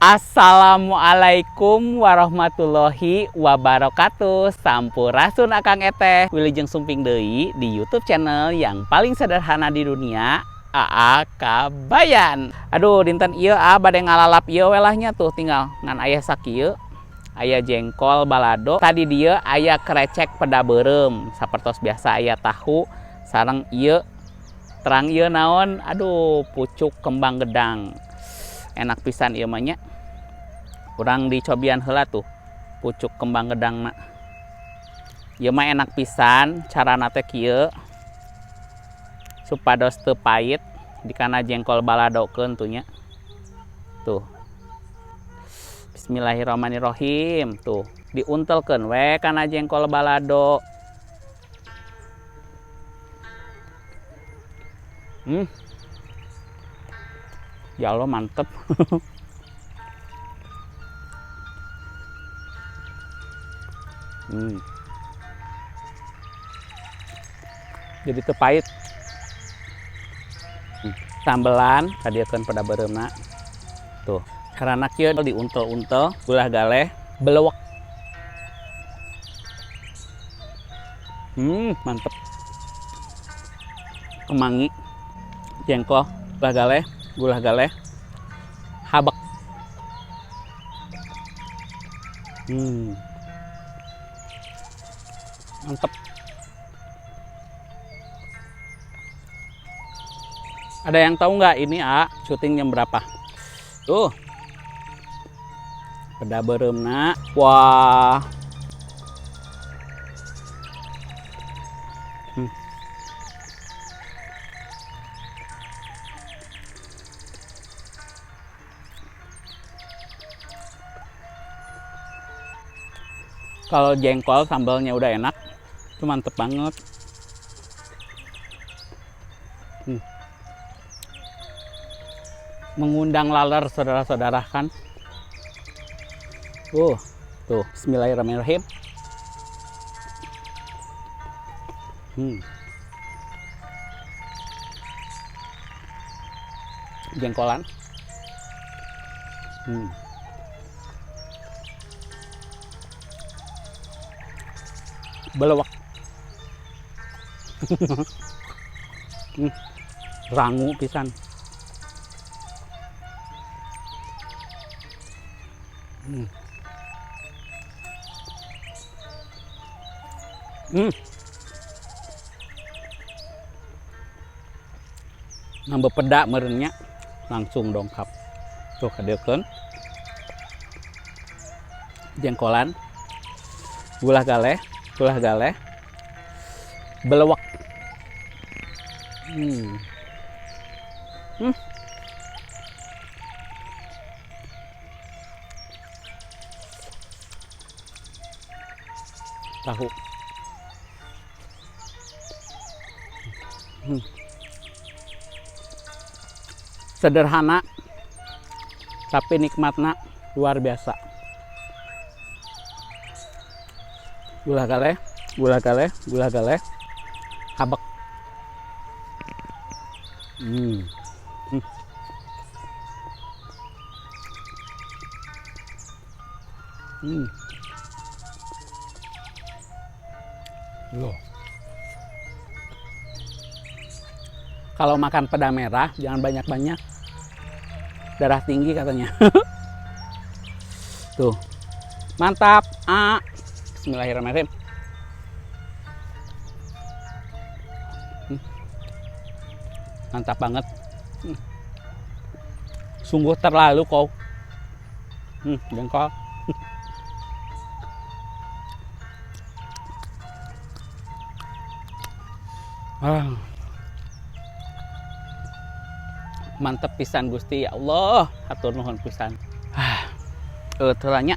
Assalamualaikum warahmatullahi wabarakatuh. Sampurasun Akang Eteh. Wilujeng sumping deui di YouTube channel yang paling sederhana di dunia, AA Kabayan. Aduh, dinten ieu A bade ngalalap ieu welahnya tuh tinggal ngan aya sakieu. Aya jengkol balado. Tadi dia aya krecek peda beureum. Sapertos biasa aya tahu sareng ieu terang ieu naon? Aduh, pucuk kembang gedang. Enak pisan ieu mah nya. Urang dicobian heula tuh pucuk kembang gedangna. Ieu mah enak pisan carana teh kieu. Supados teu pait dikana jengkol baladokeun tuh nya. Tuh. Bismillahirrahmanirrahim. Tuh, diuntelkeun we kana jengkol balado. Ya Allah, mantep. Jadi teu pahit. Sambelan kadieukeun pada beureumna. Tuh, karena kieu diuntel-untel, gulah galeh, belewek. Mantep. Kemangi, jengkol, gulah galeh, gulah galeh, habek. Mantep. Ada yang tahu nggak ini A syuting jam berapa? Tuh. Peda beureumna. Wah. Kalau jengkol sambalnya udah enak, itu mantep banget. Mengundang laler saudara-saudara kan. Tuh, bismillahirrahmanirrahim. Jengkolan. Belewek. Rangu pisan. Nambah peda merenya langsung dongkap. Tuh kadeukeun. Jengkolan. Gulah galeh, gulah galeh. Belewek. Tahu. Sederhana tapi nikmatna luar biasa. Gulah galeh, gulah galeh, gulah galeh, habek. Loh. Kalau makan peda merah jangan banyak-banyak. Darah tinggi katanya. Tuh. Mantap. Ah. Bismillahirrahmanirrahim. Mantap banget. Sungguh terlalu kau. Jengkol. Mantep pisan Gusti ya Allah, hatur nuhun pisan. Telanya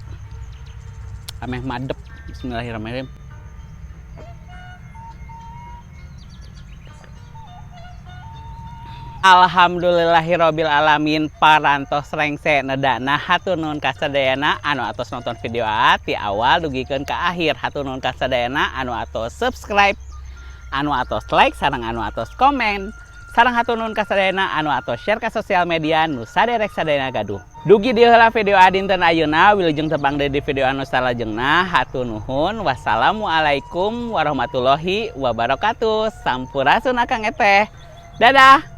ameh madep. Bismillahirrahmanirrahim. Alhamdulillahirabbil alamin parantos rengse nedana hatur nuhun kasadayana anu atos nonton video A ti awal dugikeun ka akhir. Hatur nuhun kasadayana anu atos subscribe, anu atos like, sareng anu atos komen. Sareng hatur nuhun ka sadayana anu atos share ka sosial media nu saderek sadayana gaduh. Dugi dieu heula video dinten ayeuna, wilujeng tepang deui di video anu salajengna. Hatur nuhun. Wassalamualaikum warahmatullahi wabarakatuh. Sampurasun, Akang Eteh. Dadah.